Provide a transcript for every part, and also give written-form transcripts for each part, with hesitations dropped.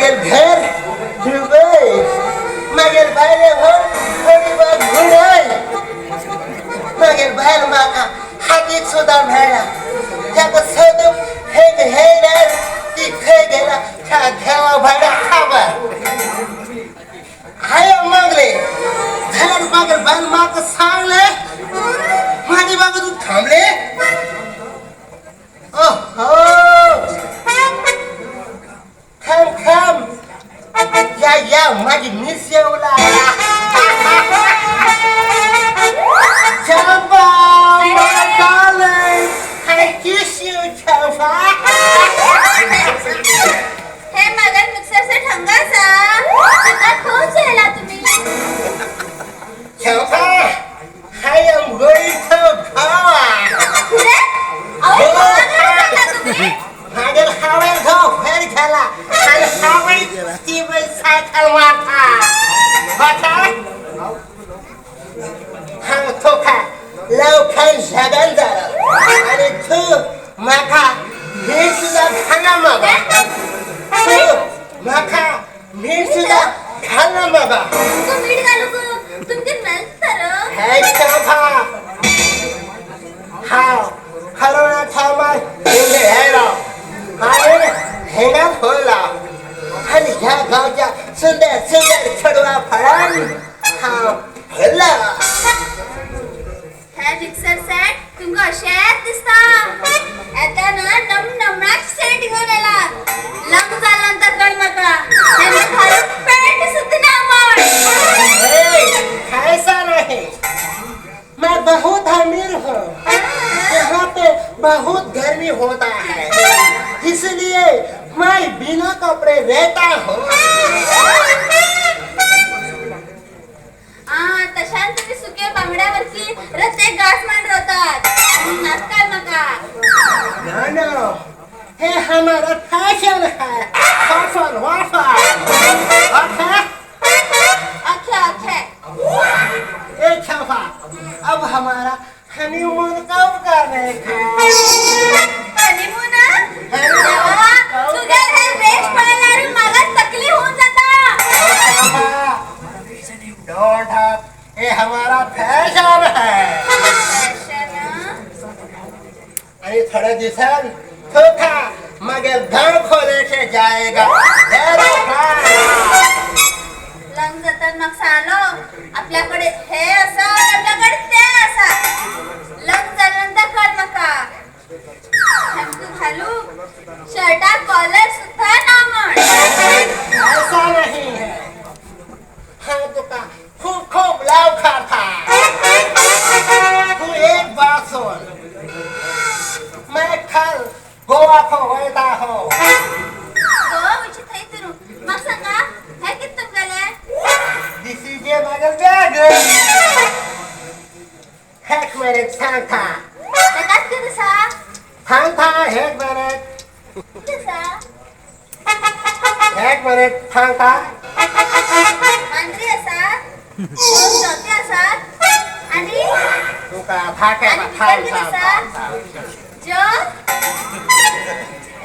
मागीर भेर डुबय मागीर भायले भर थोडी बाग घुडय मागीर बायल म्हाका हातीक सुद्दां मेळ्ळा ताका सोदूंक हेग हेयल्यार ती खंय गेला त्या देवा भायल्या खबर हांवें मागले जाल्यार मागीर बायल म्हाका सांगले माझी बाबा तू थांबले. ओहो थांब थांब या या माझी मिस येऊ लागला. Champa my darling, I kiss you Champa. हे मगर मिक्सरचा ठंगाचा आता खंयच येयला तुम्ही? Champa, I am going to Goa. कितें? अहो गोवा वयता तुम्ही? मागीर हांवें घोव खंय गेला आनी हांवें ती सायकल मारता वता हांव तुका लवकर जगन जालो आनी तूं म्हाका मीठ सुद्दां घालना मगो. तूं म्हाका मीठ सुद्दां घालना मगो. तुमकां मीठ घालूंक तुमकां मेळटा तर. हे चंपा, हांव खरोना थांबार हेलो हांवें हेंगा फोडला आनी ह्या गांवच्या सुंदर सुंदर चेडवा फळान हांव भरला. हे मिक्सर सेट तुमकां अशेंच दिसता. येता ना नम नमनाच सेट घेवन येला. लग्न जाल्या नंतर कळ म्हाका हें घालून पॅन्ट सुद्दां ना म्हण. ऐसा नहीं, मैं बहुत अमीर हूँ. यहाँ पे बहुत गर्मी होता है, इसलिए मैं बिना कपड़े रहता हूँ. आ तशान तुम्ही सुके बांगड्यावरती रस्ते घास मांड रावतात नाचकाय म्हाका. ना ना, ये हमारा फैशन है. फैशन वाफा ओके. अखे अखे. ए चंपा, अब हमारा हनीमून कब करने का? हनीमून? तुझे हे वेश पळयल्यार म्हाका तकली होऊन जाता. Don't have, ये हमारा फैशन है. फॅशन? आणि थोड्या दिवसांत तुका मग घर खोलेचे जाएगा. लग्न जातात म्हाका सांगलो आपल्याकडे हे आसा आनी आपल्याकडे ते आसा. लग्न जाल्या नंतर कळ म्हाका हेमकां घालू शर्टाक कॉलर सुद्दां ना म्हण. ऐसा नहीं है, हम तुका खूब खूब लव करता. तू एक बात सुन, मैं कल गोवा को वैता हूँ. गोवा वयची थंय तूं म्हाका सांगा हें कितें तुमगेलें? This is a मगल बॅग. एक मिनिट सांगता. ताकाच कितें आसा? सांगता एक मिनिट. कितें आसा? एक मिनिट सांगता. मांद्री आसा, दोन जोते आसात आनी तुका थाके. आनी थांब भितर कितें थांब आसा? थांब. जग.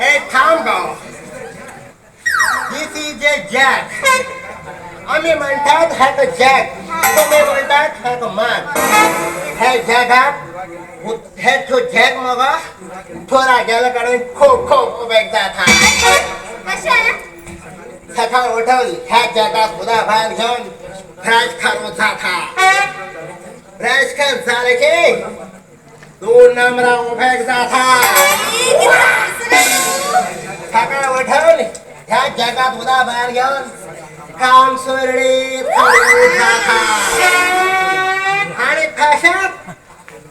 ए थांब गो. This is a jack. आम्ही म्हणतात ह्याक जॅक, तुम्ही म्हणतात ह्याक मान. हे जॅकात हे तू जॅक मग थोडा गेल्या कडे खूप खूप उपेग जाता. कशें? सकाळ उठून ह्या जॅकात उदा बाहेर घेऊन ब्रश करून जाता. ब्रश कर झाले की दोन नंबरा उपेग जाता. ई, कितें विसरलें तूं? सकाळ उठून ह्या जगात उदा बाहेर घेऊन काम सुरळीत करून जाता. आणि फॅशन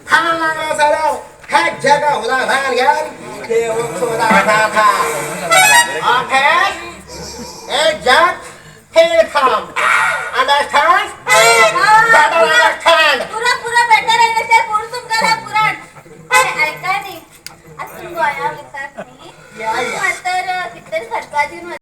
थांब लागला झाल्यावर ह्या जगा उदा बाहेर घेऊन ते सुद्धा जाता. ओके, एक जग हे थांब. अंडरस्टँड? Better understand. पुरा पुरा बेटर अंडरस्टँड पूर्ण तुमकां पुराण. ऐका न्ही, आतां तुमी गोंया वयतात न्ही या, या. तर कितें तरी खर्चा दिवन